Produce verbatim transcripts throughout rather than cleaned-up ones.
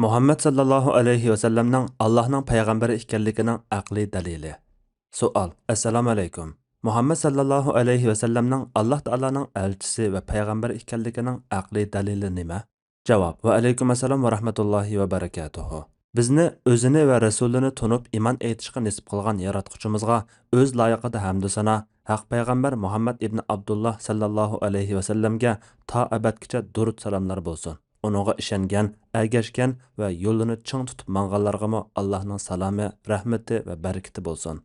مۇھەممەد ساللاللاھۇ ئەلەيھى ۋەسەللەمنىڭ ئاللاھنىڭ پەيغەمبىرى ئىكەنلىكىنىڭ ئەقلىي دەلىلى. سوئال: ئەسسالامۇ ئەلەيكۇم. مۇھەممەد ساللاللاھۇ ئەلەيھى ۋەسەللەمنىڭ ئاللاھ تائالانىڭ ئەلچىسى ۋە پەيغەمبىرى ئىكەنلىكىنىڭ ئەقلىي دەلىلى نېمە؟ جاۋاب: ۋە ئەلەيكۇم ئەسسالام ۋە رەھمەتۇللاھى ۋە بەرەكاتۇھۇ. بىزنى ئۆزىنى ۋە رەسۇلىنى تونۇپ ئىمان ئېيتىشقا نېسىپ قىلغان ياراتقۇچىمىزغا ئۆز لايىقىدا ھەمدۇ سانا، ھەق پەيغەمبەر مۇھەممەد ئىبنى ئابدۇللاھ ساللاللاھۇ ئەلەيھى ۋەسەللەمگە تا ئەبەدكىچە دۇرۇد سالاملار بولسۇن. ئۇنىڭغا ئىشەنگەن، ئەگەشكەن ۋە يولىنى چىڭ تۇتۇپ ماڭغانلارغىمۇ ئاللاھنىڭ سالامى، رەھمىتى ۋە بەرىكىتى بولسۇن.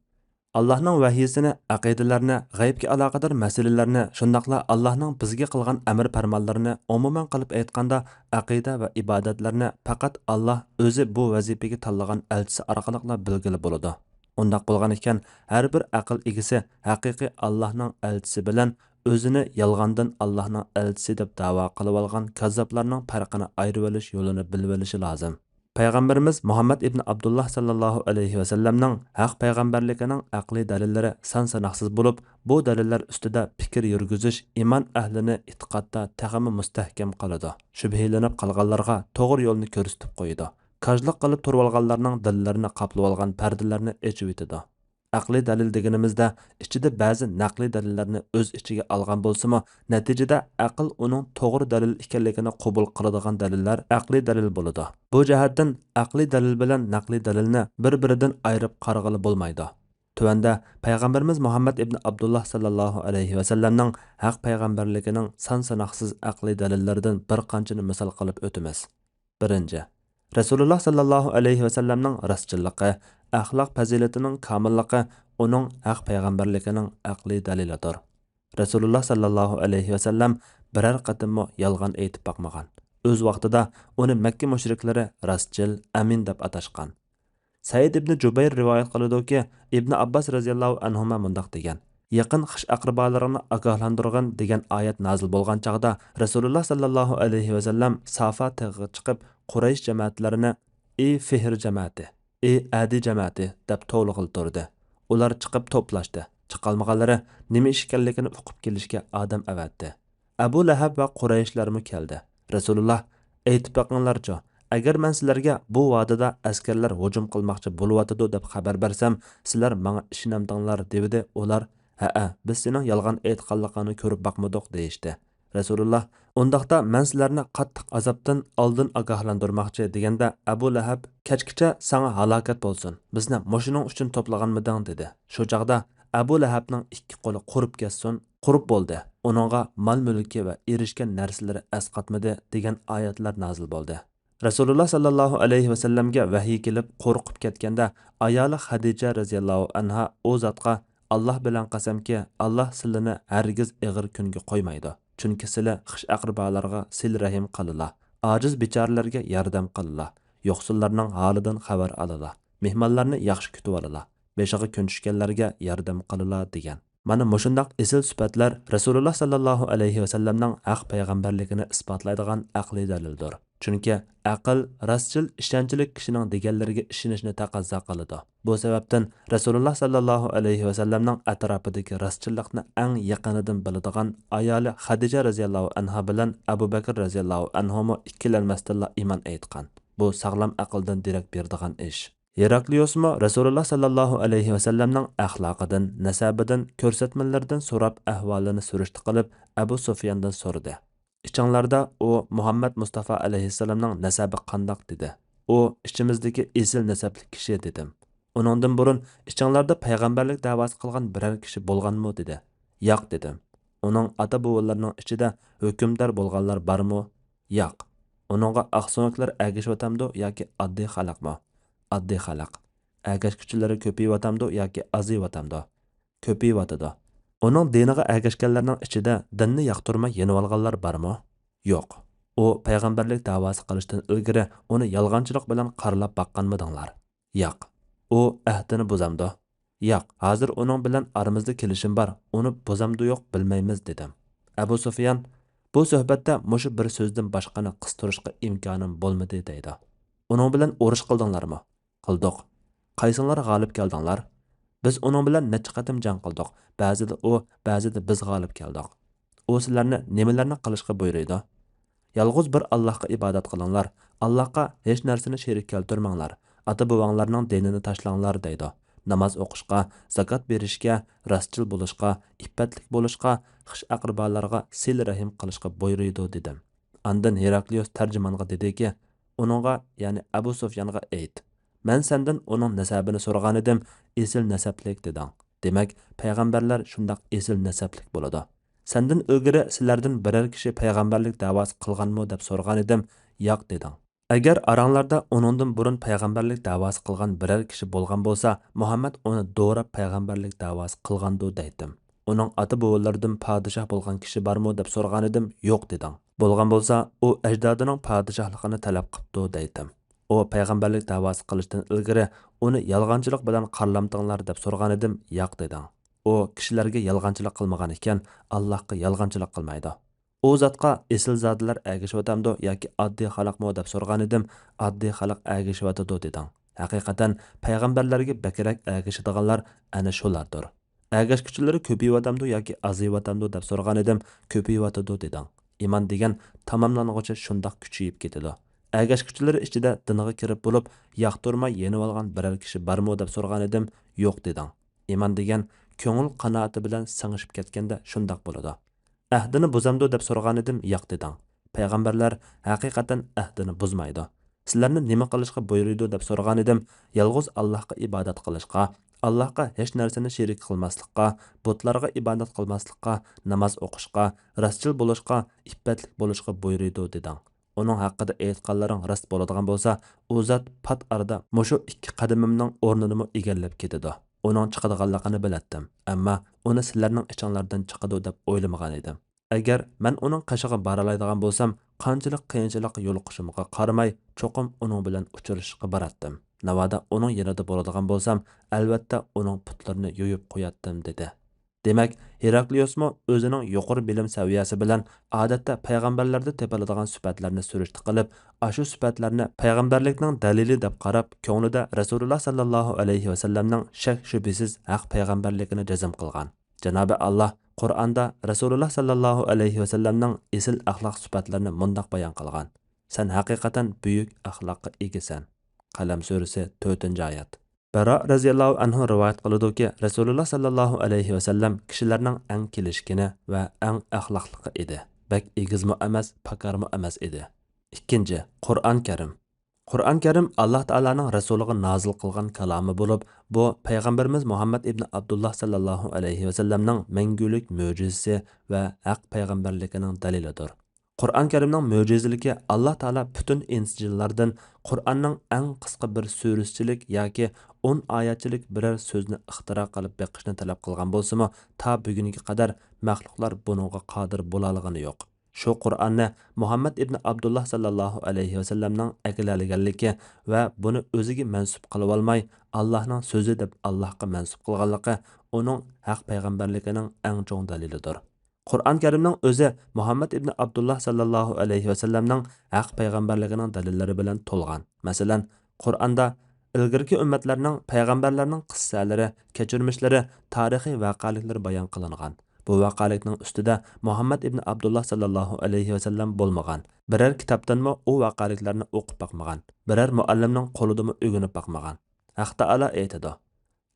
ئاللاھنىڭ ۋەھىيسىنى، ئەقىدىلەرنى، غەيبكە ئالاقىدار مەسىلىلەرنى، شۇنداقلا ئاللاھنىڭ بىزگە قىلغان ئەمر پەرمانلىرىنى، ئومۇمەن قىلىپ ئېيتقاندا، ئەقىدە ۋە ئىبادەتلەرنى پەقەت ئاللاھ ئۆزى بۇ ۋەزىپىگە تاللىغان ئەلچىسى ئارقىلىقلا بىلگىلى بولىدۇ. ئۇنداق بولغان ئىكەن، ھەر بىر ئەقىل ئىگىسى ھەقىقىي ئاللاھنىڭ ئەلچىسى بىلەن ئۆزىنى يالغاندىن ئاللاھنىڭ ئەلچىسى دەپ داۋا قىلىۋالغان كاززاپلارنىڭ پەرقىنى ئايرىۋېلىش يولىنى بىلىۋېلىشى لازىم. پەيغەمبىرىمىز مۇھەممەد ئىبنى ئابدۇللاھ ساللاللاھۇ ئەلەيھى ۋەسەللەمنىڭ ھەق پەيغەمبەرلىكىنىڭ ئەقلىي دەلىللىرى سان-ساناقسىز بولۇپ، بۇ دەلىللەر ئۈستىدە پىكىر يۈرگۈزۈش ئىمان ئەھلىنى ئېتىقادتا تېخىمۇ مۇستەھكەم قىلىدۇ. شۈبھىلىنىپ قالغانلارغا توغرا يولنى كۆرسىتىپ قويىدۇ. كاجلىق قىلىپ تۇرۇۋالغانلارنىڭ دىللىرىنى قاپلىۋالغان پەردىلەرنى ئېچىۋېتىدۇ. ئەقلىي دەلىل دېگىنىمىزدە، ئىچىدە بەزى نەقلىي دەلىللەرنى ئۆز ئىچىگە ئالغان بولسىمۇ، نەتىجىدە ئەقىل ئۇنىڭ توغرا دەلىل ئىكەنلىكىنى قوبۇل قىلىدىغان دەلىللەر ئەقلىي دەلىل بولىدۇ. بۇ جەھەتتىن ئەقلىي دەلىل بىلەن نەقلىي دەلىلنى بىر-بىرىدىن ئايرىپ قارىغىلى بولمايدۇ. تۆۋەندە پەيغەمبىرىمىز مۇھەممەد ئىبنى ئابدۇللاھ ساللاللاھۇ ئەلەيھى ۋەسەللەمنىڭ ھەق پەيغەمبەرلىكىنىڭ سان-ساناقسىز ئەقلىي دەلىللىرىدىن بىر قانچىنى مىسال قىلىپ ئۆتىمىز. بىرىنچى، رەسۇلۇللاھ ساللاللاھۇ ئەلەيھى ۋەسەللەمنىڭ راستچىللىقى، ئەخلاق پەزىلىتىنىڭ كامىللىقى ئۇنىڭ ھەق پەيغەمبەرلىكىنىڭ ئەقلىي دەلىلىدۇر. رەسۇلۇللاھ ساللاللاھۇ ئەلەيھى ۋەسەللەم بىرەر قېتىممۇ يالغان ئېيتىپ باقمىغان. ئۆز ۋاقتىدا ئۇنى مەككە مۇشرىكلىرى راستچىل، ئەمىن دەپ ئاتاشقان. سەئىد ئىبنى جۇبەير رىۋايەت قىلىدۇكى، ئىبنى ئابباس رەزىياللاھۇ ئەنھۇما مۇنداق دېگەن: يېقىن خىش ئەقرىبالىرىڭنى ئاگاھلاندۇرغىن دېگەن ئايەت نازىل بولغان چاغدا، رەسۇلۇللاھ ساللاللاھۇ ئەلەيھى ۋەسەللەم سافا تېغىغا چىقىپ، قۇرەيش جەمەتلىرىنى «ئى فىھر جەمەتى، ئى ئەدى جەمەتى» دەپ توۋلىغىلى تۇردى. ئۇلار چىقىپ توپلاشتى. چىقالمىغانلىرى نېمە ئىش ئىكەنلىكىنى ئۇقۇپ كېلىشكە ئادەم ئەۋەتتى. ئەبۇ لەھەب ۋە قۇرەيشلەرمۇ كەلدى. رەسۇلۇللاھ: ئېيتىپ بېقىڭلارچۇ، ئەگەر مەن سىلەرگە بۇ ۋادىدا ئەسكەرلەر ھۇجۇم قىلماقچى بولۇۋاتىدۇ دەپ خەۋەر بەرسەم، سىلەر ماڭا ئىشىنەمدىڭلار، دېۋىدى. ئۇلار: ھەئە، بىز سېنىڭ يالغان ئېيتقانلىقىڭنى كۆرۈپ باقمىدۇق، دېيىشتى. رەسۇلۇللاھ: ئۇنداقتا مەن سىلەرنى قاتتىق ئازابتىن ئالدىن ئاگاھلاندۇرماقچى، دېگەندە، ئەبۇ لەھەب: كەچكىچە ساڭا ھالاكەت بولسۇن، بىزنى مۇشۇنىڭ ئۈچۈن توپلىغانمىدىڭ؟ دېدى. شۇ چاغدا ئەبۇ لەھەبنىڭ ئىككى قولى قۇرۇپ كەتسۇن، قۇرۇپ بولدى، ئۇنىڭغا مال-مۈلكى ۋە ئېرىشكەن نەرسىلىرى ئەسقاتمىدى، دېگەن ئايەتلەر نازىل بولدى. رەسۇلۇللاھ ساللاللاھۇ ئەلەيھى ۋەسەللەمگە ۋەھىي كېلىپ قورقۇپ كەتكەندە، ئايالى خەدىجە رەزىياللاھۇ ئەنھا ئۇ زاتقا: ئاللاھ بىلەن قەسەمكى، ئاللاھ سىلىنى ھەرگىز ئېغىر كۈنگە قويمايدۇ. چۈنكى سىلى خىش ئەقرىبالارغا سىلە رەھىم قىلىلا، ئاجىز بىچارىلەرگە ياردەم قىلىلا، يوقسۇللارنىڭ ھالىدىن خەۋەر ئالىلا، مېھمانلارنى ياخشى كۈتۈۋالىلا، بېشىغا كۈن چۈشكەنلەرگە ياردەم قىلىلا، دېگەن. مانا مۇشۇنداق ئېسىل سۈپەتلەر رەسۇلۇللاھ ساللاللاھۇ ئەلەيھى ۋەسەللەمنىڭ ھەق پەيغەمبەرلىكىنى ئىسپاتلايدىغان ئەقلىي دەلىلدۇر. چۈنكى ئەقىل راستچىل، ئىشەنچلىك كىشىنىڭ دېگەنلىرىگە ئىشىنىشنى تەقەززا قىلىدۇ. بۇ سەۋەبتىن رەسۇلۇللاھ ساللاللاھۇ ئەلەيھى ۋەسەللەمنىڭ ئەتراپىدىكى راستچىللىقنى ئەڭ يېقىنىدىن بىلىدىغان ئايالى خەدىجە رەزىياللاھۇ ئەنھا بىلەن ئەبۇ بەكىر رەزىياللاھۇ ئەنھۇمۇ ئىككىلەنمەستىنلا ئىمان ئېيتقان. بۇ ساغلام ئەقىلدىن دېرەك بېرىدىغان ئىش. ھېراكلىيۇسمۇ رەسۇلۇللاھ ساللاللاھۇ ئەلەيھى ۋەسەللەمنىڭ ئەخلاقىدىن، نەسەبىدىن، كۆرسەتمىلىرىدىن سوراپ، ئەھۋالىنى سۈرۈشتە قىلىپ، ئەبۇ سۇفياندىن سورىدى. ئىچىڭلاردا ئۇ مۇھەممەد مۇستافا ئەلەيھىسسالامنىڭ نەسەبى قانداق؟ دېدى. ئۇ ئىچىمىزدىكى ئېسىل نەسەبلىك كىشى، دېدىم. ئۇنىڭدىن بۇرۇن ئىچىڭلاردا پەيغەمبەرلىك دەۋاسى قىلغان بىرەر كىشى بولغانمۇ؟ دېدى. ياق، دېدىم. ئۇنىڭ ئاتا بوۋىلىرىنىڭ ئىچىدە ھۆكۈمدار بولغانلار بارمۇ؟ ياق. ئۇنىڭغا ئاقسۆڭەكلەر ئەگىشىۋاتامدۇ ياكى ئاددىي خەلقمۇ؟ ئاددىي خەلق. ئەگەشكۈچىلىرى كۆپىيىۋاتامدۇ ياكى ئازىيىۋاتامدۇ؟ كۆپىيىۋاتىدۇ. ئۇنىڭ دىنىغا ئەگەشكەنلەرنىڭ ئىچىدە دىننى ياقتۇرماي يېنىۋالغانلار بارمۇ؟ يوق. ئۇ پەيغەمبەرلىك دەۋاسى قىلىشتىن ئىلگىرى ئۇنى يالغانچىلىق بىلەن قارىلاپ باققانمىدىڭلار؟ ياق. ئۇ ئەھدىنى بۇزامدۇ؟ ياق، ھازىر ئۇنىڭ بىلەن ئارىمىزدا كېلىشىم بار، ئۇنى بۇزامدۇ يوق بىلمەيمىز، دېدىم. ئەبۇ سۇفيان، بۇ سۆھبەتتە مۇشۇ بىر سۆزدىن باشقىنى قىستۇرۇشقا ئىمكانىم بولمىدى، دەيدۇ. ئۇنىڭ بىلەن ئۇرۇش قىلدىڭلارمۇ؟ قىلدۇق. قايسىڭلار غالىب كەلدىڭلار؟ بىز ئۇنىڭ بىلەن نەچچە قېتىم جەڭ قىلدۇق. بەزىدە ئۇ، بەزىدە بىز غالىب كەلدۇق. ئۇ سىلەرنى نېمىلەرنى قىلىشقا بۇيرۇيدۇ؟ يالغۇز بىر ئاللاھقا ئىبادەت قىلىڭلار، ئاللاھقا ھېچ نەرسىنى شېرىك كەلتۈرمەڭلار، ئاتا-بوۋاڭلارنىڭ دىنىنى تاشلاڭلار دەيدۇ. ناماز ئوقۇشقا، زاكات بېرىشكە، راستچىل بولۇشقا، ئىپپەتلىك بولۇشقا، خىش-ئەقرىبالارغا سىلە-رەھىم قىلىشقا بۇيرۇيدۇ دېدىم. ئاندىن ھېراكلىيۇس تەرجىمانغا دېدىكى، ئۇنىڭغا، يەنى ئەبۇ سۇفيانغا ئېيت، مەن سەندىن ئۇنىڭ نەسەبىنى سورىغانىدىم، ئېسىل نەسەبلىك دېدىڭ. دېمەك، پەيغەمبەرلەر شۇنداق ئېسىل نەسەبلىك بولىدۇ. سەندىن ئىلگىرى سىلەردىن بىرەر كىشى پەيغەمبەرلىك دەۋاسى قىلغانمۇ دەپ سورىغانىدىم، ياق دېدىڭ. ئەگەر ئاراڭلاردا ئۇنىڭدىن بۇرۇن پەيغەمبەرلىك دەۋاسى قىلغان بىرەر كىشى بولغان بولسا، مۇھەممەد ئۇنى دوراپ پەيغەمبەرلىك دەۋاسى قىلغاندۇ دەيتتىم. ئۇنىڭ ئاتا-بوۋىلىرىدىن پادىشاھ بولغان كىشى بارمۇ دەپ سورىغانىدىم، يوق دېدىڭ. بولغان بولسا، ئۇ ئەجدادىنىڭ پادىشاھلىقىنى تەلەپ قىپتۇ دەيتتىم. ئۇ پەيغەمبەرلىك دەۋاسى قىلىشتىن ئىلگىرى ئۇنى يالغانچىلىق بىلەن قارىلامتىڭلار دەپ سورىغانىدىم، ياق دېدىڭ. ئۇ كىشىلەرگە يالغانچىلىق قىلمىغان ئىكەن، ئاللاھقا يالغانچىلىق قىلمايدۇ. ئۇ زاتقا ئېسىلزادىلەر ئەگىشىۋاتامدۇ ياكى ئاددىي خەلقمۇ دەپ سورىغانىدىم، ئاددىي خەلق ئەگىشىۋاتىدۇ دېدىڭ. ھەقىقەتەن، پەيغەمبەرلەرگە بەكرەك ئەگىشىدىغانلار ئەنە شۇلاردۇر. ئەگەشكۈچىلىرى كۆپىيىۋاتامدۇ ياكى ئازىيىۋاتامدۇ دەپ سورىغانىدىم، كۆپىيىۋاتىدۇ دېدىڭ. ئىمان دېگەن تاماملانغۇچە شۇنداق كۈچىيىپ كېتىدۇ. ئەگەشكۈچىلىرى ئىچىدە دىنغا كىرىپ بولۇپ، ياقتۇرماي يېنىۋالغان بىرەر كىشى بارمۇ دەپ سورىغانىدىم، يوق دېدىڭ. ئىمان دېگەن كۆڭۈل قانائىتى بىلەن سىڭىشىپ كەتكەندە شۇنداق بولىدۇ. ئەھدىنى بۇزامدۇ دەپ سورىغانىدىم، ياق دېدىڭ. پەيغەمبەرلەر ھەقىقەتەن ئەھدىنى بۇزمايدۇ. سىلەرنى نېمە قىلىشقا بۇيرۇيدۇ دەپ سورىغانىدىم، يالغۇز ئاللاھقا ئىبادەت قىلىشقا، ئاللاھقا ھېچ نەرسىنى شېرىك قىلماسلىققا، بۇتلارغا ئىبادەت قىلماسلىققا، ناماز ئوقۇشقا، راستچىل بولۇشقا، ئىپپەتلىك بولۇشقا بۇيرۇيدۇ دېدىڭ. ئۇنىڭ ھەققىدە ئېيتقانلىرىڭ راست بولىدىغان بولسا، ئۇ زات پات ئارىدا مۇشۇ ئىككى قەدىمىمنىڭ ئورنىنىمۇ ئىگىلەپ كېتىدۇ. ئۇنىڭ چىقىدىغانلىقىنى بىلەتتىم، ئەمما ئۇنى سىلەرنىڭ ئىچىڭلاردىن چىقىدۇ دەپ ئويلىمىغان ئىدىم. ئەگەر مەن ئۇنىڭ قېشىغا بارالايدىغان بولسام، قانچىلىق قىيىنچىلىققا يولۇقۇشۇمغا قارىماي، چوقۇم ئۇنىڭ بىلەن ئۇچرىشىشقا باراتتىم. ناۋادا ئۇنىڭ يېنىدا بولىدىغان بولسام، ئەلۋەتتە ئۇنىڭ پۇتلىرىنى يۇيۇپ قوياتتىم، دېدى. دېمەك، ھېراكلىيۇسمۇ ئۆزىنىڭ يۇقىرى بىلىم سەۋىيەسى بىلەن ئادەتتە پەيغەمبەرلەردە تېپىلىدىغان سۈپەتلەرنى سۈرۈشتە قىلىپ، ئاشۇ سۈپەتلەرنى پەيغەمبەرلىكنىڭ دەلىلى دەپ قاراپ، كۆڭلىدە رەسۇلۇللا ساللاللاھۇ ئەلەيھى ۋەسەللەمنىڭ شەك-شۈبھىسىز ھەق پەيغەمبەرلىكىنى جەزم قىلغان. جانابى ئاللا قۇرئاندا رەسۇلۇللا ساللاللاھۇ ئەلەيھى ۋەسەللەمنىڭ ئېسىل ئەخلاق سۈپەتلىرىنى مۇنداق بايان قىلغان: سەن ھەقىقەتەن بۈيۈك ئەخلاققا ئىگىسەن. قەلەم سۈرىسى، تۆتىنچى ئايەت. بەرا رەزىياللاھۇ ئەنھۇ رىۋايەت قىلىدۇكى، رەسۇلۇللا ساللاللاھۇ ئەلەيھى ۋەسەللەم كىشىلەرنىڭ ئەڭ كېلىشكىنى ۋە ئەڭ ئەخلاقلىقى ئىدى. بەك ئېگىزمۇ ئەمەس، پاكارمۇ ئەمەس ئىدى. ئىككىنچى، قۇرئان كەرىم. قۇرئان كەرىم ئاللا تائالانىڭ رەسۇلىغا نازىل قىلغان كالامى بولۇپ، بۇ پەيغەمبىرىمىز مۇھەممەد ئىبنى ئابدۇللا ساللاللاھۇ ئەلەيھى ۋەسەللەمنىڭ مەڭگۈلۈك مۆجىزىسى ۋە ھەق پەيغەمبەرلىكىنىڭ دەلىلىدۇر. قۇرئان كەرىمنىڭ مۆجىزىلىكى، ئاللا تائالا پۈتۈن ئىنس-جىنلاردىن قۇرئاننىڭ ئەڭ قىسقا بىر سۈرىسىچىلىك ياكى ئون ئايەتچىلىك بىرەر سۆزنى ئىختىرا قىلىپ بېقىشنى تەلەپ قىلغان بولسىمۇ، تا بۈگۈنگە قەدەر مەخلۇقلار بۇنىڭغا قادىر بولالىغىنى يوق. شۇ قۇرئاننى مۇھەممەد ئىبنى ئابدۇللا ساللاللاھۇ ئەلەيھى ۋەسەللەمنىڭ ئەكېلەلىگەنلىكى ۋە بۇنى ئۆزىگە مەنسۇپ قىلىۋالماي، ئاللانىڭ سۆزى دەپ ئاللاغا مەنسۇپ قىلغانلىقى ئۇنىڭ ھەق پەيغەمبەرلىكىنىڭ ئەڭ چوڭ دەلىلىدۇر. قۇرئان كەرىمنىڭ ئۆزى مۇھەممەد ئىبنى ئابدۇللا ساللاللاھۇ ئەلەيھى ۋەسەللەمنىڭ ھەق پەيغەمبەرلىكىنىڭ دەلىللىرى بىلەن تولغان. مەسىلەن، قۇرئاندا ئىلگىرىكى ئۈممەتلەرنىڭ پەيغەمبەرلەرنىڭ قىسسەلىرى، كەچۈرمىشلىرى، تارىخىي ۋەقەلىكلىرى بايان قىلىنغان. بۇ ۋەقەلىكنىڭ ئۈستىدە مۇھەممەد ئىبنى ئابدۇللا ساللاللاھۇ ئەلەيھى ۋەسەللەم بولمىغان، بىرەر كىتابتىنمۇ ئۇ ۋەقەلىكلەرنى ئوقۇپ باقمىغان، بىرەر مۇئەللىمنىڭ قولىدىمۇ ئۆگىنىپ باقمىغان. ھەق تائالا ئېيتىدۇ،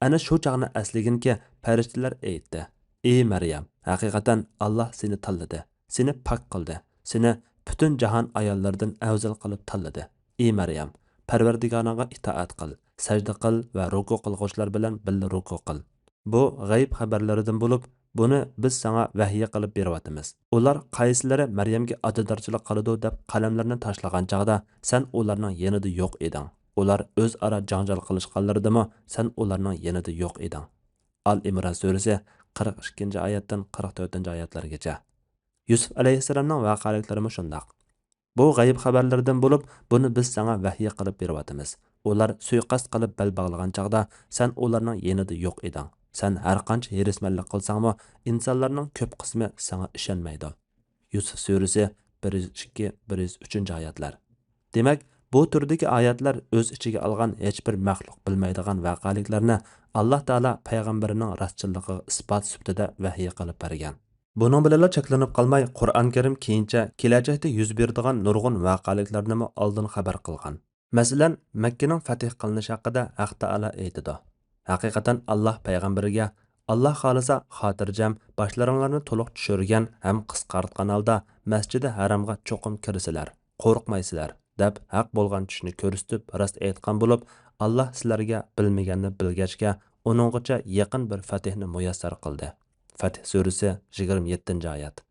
ئەنە شۇ چاغنى ئەسلىگىنكى، پەرىشتىلەر ئېيتتى: ئى مەريەم، ھەقىقەتەن ئاللا سېنى تاللىدى، سېنى پاك قىلدى، سېنى پۈتۈن جاھان ئاياللىرىدىن ئەۋزەل قىلىپ تاللىدى. ئى مەريەم، پەرۋەردىگارىڭغا ئىتائەت قىل، سەجدە قىل ۋە رۇكۇ قىلغۇچىلار بىلەن بىللە رۇكۇ قىل. بۇ غەيىب خەۋەرلىرىدىن بولۇپ، بۇنى بىز ساڭا ۋەھىي قىلىپ بېرىۋاتىمىز. ئۇلار قايسىلىرى مەريەمگە ئاتىدارچىلىق قىلىدۇ دەپ قەلەملىرىنى تاشلىغان چاغدا، سەن ئۇلارنىڭ يېنىدا يوق ئىدىڭ. ئۇلار ئۆزئارا جاڭجال قىلىشقانلىرىدىمۇ سەن ئۇلارنىڭ يېنىدا يوق ئىدىڭ. ئال ئىمران سۈرىسى، قىرىق ئىككىنچى ئايەتتىن قىرىق تۆتىنچى ئايەتلەرگىچە. يۈسۈپ ئەلەيھىسسالامنىڭ ۋەقەلىكلىرىمۇ شۇنداق. بۇ غەيىب خەۋەرلىرىدىن بولۇپ، بۇنى بىز ساڭا ۋەھىي قىلىپ بېرىۋاتىمىز. ئۇلار سۇيىقەست قىلىپ بەل باغلىغان چاغدا، سەن ئۇلارنىڭ يېنىدا يوق ئىدىڭ. سەن ھەرقانچە ھېرىسمەنلىك قىلساڭمۇ، ئىنسانلارنىڭ كۆپ قىسمى ساڭا ئىشەنمەيدۇ. يۈسۈپ سۈرىسى، بىر يۈز ئىككى، بىر يۈز ئۈچىنچى ئايەتلەر. دېمەك، بۇ تۈردىكى ئايەتلەر ئۆز ئىچىگە ئالغان ھېچبىر مەخلۇق بىلمەيدىغان ۋەقەلىكلەرنى ئاللا تائالا پەيغەمبىرىنىڭ راستچىللىقىغا ئىسپات سۈپىتىدە ۋەھىي قىلىپ بەرگەن. بۇنىڭ بىلەنلا چەكلىنىپ قالماي، قۇرئان كەرىم كېيىنچە كېلەچەكتە يۈز بېرىدىغان نۇرغۇن ۋەقەلىكلەرنىمۇ ئالدىن خەۋەر قىلغان. مەسىلەن، مەككىنىڭ فەتھ قىلىنىشى ھەققىدە ھەق تائالا ئېيتىدۇ: ھەقىقەتەن ئاللاھ پەيغەمبىرىگە، ئاللاھ خالىسا، خاتىرجەم، باشلىرىڭلارنى تولۇق چۈشۈرگەن ھەم قىسقارتقان ھالدا مەسجىدى ھەرامغا چوقۇم كىرىسىلەر، قورقمايسىلەر، دەپ ھەق بولغان چۈشنى كۆرسىتىپ راست ئېيتقان بولۇپ، ئاللاھ سىلەرگە بىلمىگەننى بىلگەچكە، ئۇنىڭغىچە يېقىن بىر فەتھنى مۇيەسسەر قىلدى. فەتھ سۈرىسى يىگىرمە يەتتىنچى ئايەت.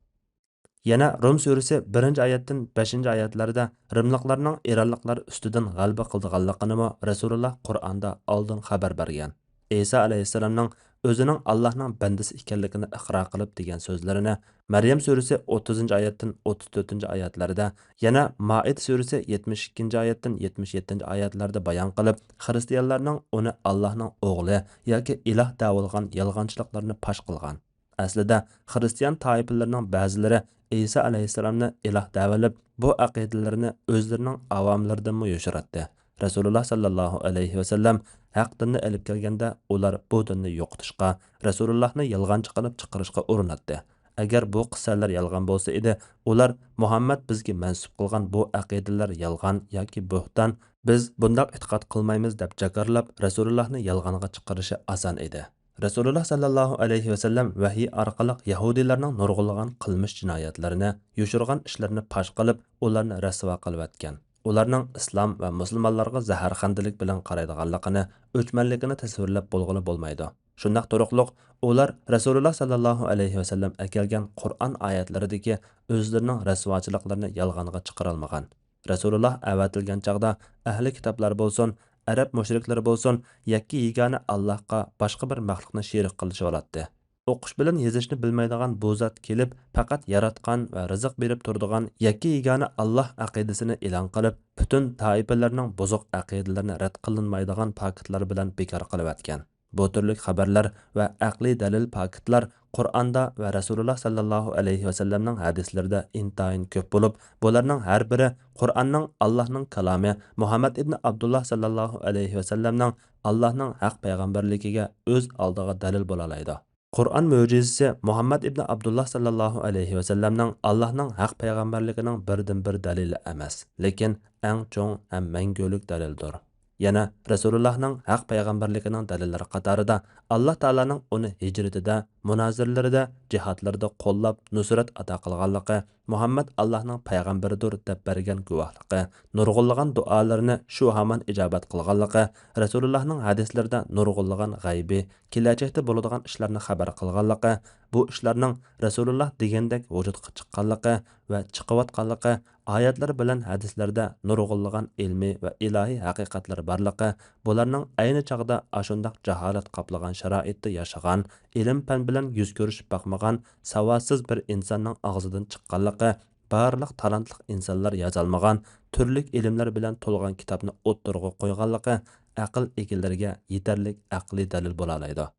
يەنە رۇم سۈرىسى بىرىنچى ئايەتتىن بەشىنچى ئايەتلەردە رىملىقلارنىڭ ئىرانلىقلار ئۈستىدىن غەلىبە قىلىدىغانلىقىنىمۇ رەسۇلۇللاھ قۇرئاندا ئالدىن خەۋەر بەرگەن. ئىسا ئەلەيھىسسالامنىڭ ئۆزىنىڭ ئاللاھنىڭ بەندىسى ئىكەنلىكىنى ئىقرار قىلىپ دېگەن سۆزلىرىنى مەريەم سۈرىسى ئوتتۇزىنچى ئايەتتىن ئوتتۇز تۆتىنچى ئايەتلەردە، يەنە مائىدە سۈرىسى يەتمىش ئىككىنچى ئايەتتىن يەتمىش يەتتىنچى ئايەتلەردە بايان قىلىپ، خىرىستىيانلارنىڭ ئۇنى ئاللاھنىڭ ئوغلى ياكى ئىلاھ دەۋالغان يالغانچىلىقلىرىنى پاش قىلغان. ئەسلىدە، خىرىستىيان تائىپىلىرىنىڭ بەزىلىرى ئىسا ئەلەيھىسسالامنى ئىلاھ دەۋېلىپ، بۇ ئەقىدىلىرىنى ئۆزلىرىنىڭ ئاۋاملىرىدىنمۇ يوشۇراتتى. رەسۇلۇللاھ ساللاللاھۇ ئەلەيھى ۋەسەللەم ھەق دىننى ئېلىپ كەلگەندە، ئۇلار بۇ دىننى يوقىتىشقا، رەسۇلۇللاھنى يالغانچى قىلىپ چىقىرىشقا ئۇرۇناتتى. ئەگەر بۇ قىسسەلەر يالغان بولسا ئىدى، ئۇلار مۇھەممەد بىزگە مەنسۇپ قىلغان بۇ ئەقىدىلەر يالغان ياكى بۆھتان، بىز بۇنداق ئېتىقاد قىلمايمىز دەپ جاكارلاپ، رەسۇلۇللاھنى يالغانغا چىقىرىشى ئاسان ئىدى. رەسۇلۇللاھ ساللاللاھۇ ئەلەيھى ۋەسەللەم ۋەھىي ئارقىلىق يەھۇدىيلارنىڭ نۇرغۇنلىغان قىلمىش جىنايەتلىرىنى، يوشۇرغان ئىشلىرىنى پاش قىلىپ، ئۇلارنى رەسۋا قىلىۋەتكەن. ئۇلارنىڭ ئىسلام ۋە مۇسۇلمانلارغا زەھەرخەندىلىك بىلەن قارايدىغانلىقىنى، ئۆچمەنلىكىنى تەسۋىرلەپ بولغىلى بولمايدۇ. شۇنداق تۇرۇقلۇق، ئۇلار رەسۇلۇللاھ ساللاللاھۇ ئەلەيھى ۋەسەللەم ئەكەلگەن قۇرئان ئايەتلىرىدىكى ئۆزلىرىنىڭ رەسۋاچىلىقلىرىنى يالغانغا چىقىرالمىغان. رەسۇلۇللاھ ئەۋەتىلگەن چاغدا ئەھلى كىتابلار بولسۇن، ئەرەب مۇشرىكلىرى بولسۇن، يەككە يېگانە ئاللاھقا باشقا بىر مەخلۇقنى شېرىك قىلىشىۋالاتتى. ئوقۇش بىلەن يېزىشنى بىلمەيدىغان بۇ زات كېلىپ، پەقەت ياراتقان ۋە رىزىق بېرىپ تۇرىدىغان يەككە يېگانە ئاللاھ ئەقىدىسىنى ئېلان قىلىپ، پۈتۈن تائىپىلەرنىڭ بۇزۇق ئەقىدىلىرىنى رەت قىلىنمايدىغان پاكىتلار بىلەن بىكار قىلىۋەتكەن. بۇ تۈرلۈك خەۋەرلەر ۋە ئەقلىي دەلىل پاكىتلار قۇرئاندا ۋە رەسۇلۇللاھ ساللاللاھۇ ئەلەيھى ۋەسەللەمنىڭ ھەدىسلىرىدە ئىنتايىن كۆپ بولۇپ، بۇلارنىڭ ھەر بىرى قۇرئاننىڭ ئاللاھنىڭ كالامى، مۇھەممەد ئىبنى ئابدۇللاھ ساللاللاھۇ ئەلەيھى ۋەسەللەمنىڭ ئاللاھنىڭ ھەق پەيغەمبەرلىكىگە ئۆز ئالدىغا دەلىل بولالايدۇ. قۇرئان مۆجىزىسى مۇھەممەد ئىبنى ئابدۇللاھ ساللاللاھۇ ئەلەيھى ۋەسەللەمنىڭ ئاللاھنىڭ ھەق پەيغەمبەرلىكىنىڭ بىردىنبىر دەلىلى ئەمەس، لېكىن ئەڭ چوڭ ھەم مەڭگۈلۈك دەلىلدۇر. يەنە رەسۇلۇللاھنىڭ ھەق پەيغەمبەرلىكىنىڭ دەلىللىرى قاتارىدا، ئاللاھ تائالانىڭ ئۇنى ھىجرىتىدە، مۇنازىرىلىرىدە، جىھادلىرىدا قوللاپ، نۇسرەت ئاتا قىلغانلىقى، مۇھەممەد ئاللاھنىڭ پەيغەمبىرىدۇر دەپ بەرگەن گۇۋاھلىقى، نۇرغۇنلىغان دۇئالىرىنى شۇ ھامان ئىجابەت قىلغانلىقى، رەسۇلۇللاھنىڭ ھەدىسلىرىدە نۇرغۇنلىغان غەيبىي، كېلەچەكتە بولىدىغان ئىشلارنى خەۋەر قىلغانلىقى، بۇ ئىشلارنىڭ رەسۇلۇللاھ دېگەندەك ۋۇجۇدقا چىققانلىقى ۋە چىقىۋاتقانلىقى، ئايەتلەر بىلەن ھەدىسلەردە نۇرغۇنلىغان ئىلمىي ۋە ئىلاھىي ھەقىقەتلەر بارلىقى، بۇلارنىڭ ئەينى چاغدا ئاشۇنداق جاھالەت قاپلىغان شارائىتتا ياشىغان، ئىلىم-پەن بىلەن يۈز كۆرۈشۈپ باقمىغان ساۋاتسىز بىر ئىنساننىڭ ئاغزىدىن چىققانلىقى، بارلىق تالانتلىق ئىنسانلار يازالمىغان، تۈرلۈك ئىلىملەر بىلەن تولغان كىتابنى ئوتتۇرىغا قويغانلىقى ئەقىل ئىگىلىرىگە يېتەرلىك ئەقلىي دەلىل بولالايدۇ.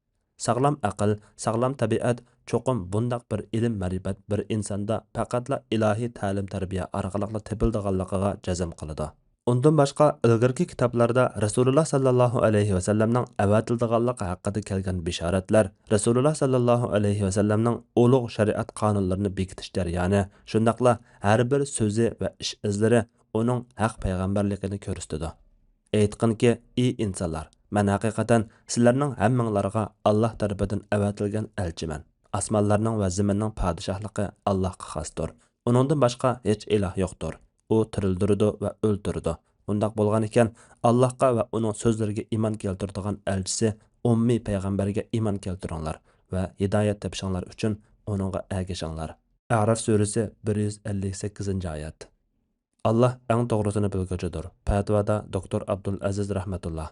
ساغلام ئەقىل، ساغلام تەبىئەت چوقۇم بۇنداق بىر ئىلىم-مەرىپەت بىر ئىنساندا پەقەتلا ئىلاھىي تەلىم-تەربىيە ئارقىلىقلا تېپىلىدىغانلىقىغا جەزم قىلىدۇ. ئۇندىن باشقا، ئىلگىرىكى كىتابلاردا رەسۇلۇللاھ ساللاللاھۇ ئەلەيھى ۋەسەللەمنىڭ ئەۋەتىلىدىغانلىقى ھەققىدە كەلگەن بېشارەتلەر، رەسۇلۇللاھ ساللاللاھۇ ئەلەيھى ۋەسەللەمنىڭ ئۇلۇغ شەرىئەت قانۇنلىرىنى بېكىتىش جەريانى، شۇنداقلا ھەر بىر سۆزى ۋە ئىش ئىزلىرى ئۇنىڭ ھەق پەيغەمبەرلىكىنى كۆرسىتىدۇ. ئېيتقىنكى، ئى ئىنسانلار، مەن ھەقىقەتەن سىلەرنىڭ ھەممىڭلارغا ئاللاھ تەرىپىدىن ئەۋەتىلگەن ئەلچىمەن. ئاسمانلارنىڭ ۋە زېمىننىڭ پادىشاھلىقى ئاللاھقا خاستۇر. ئۇنىڭدىن باشقا ھېچ ئىلاھ يوقتۇر. ئۇ تىرىلدۈرىدۇ ۋە ئۆلتۈرىدۇ. ئۇنداق بولغانىكەن، ئاللاھقا ۋە ئۇنىڭ سۆزلىرىگە ئىمان كەلتۈرىدىغان ئەلچىسى، ئۈممىي پەيغەمبەرگە ئىمان كەلتۈرۈڭلار ۋە ھىدايەت تېپىشىڭلار ئۈچۈن ئۇنىڭغا ئەگىشىڭلار. ئەراف سۈرىسى بىر يۈز ئەللىك سەككىزىنچى ئايەت. ئاللاھ ئەڭ توغرىسىنى بىلگۈچىدۇر. پەتىۋادا دوكتور ئابدۇل ئەزىز رەھمەتۇللا.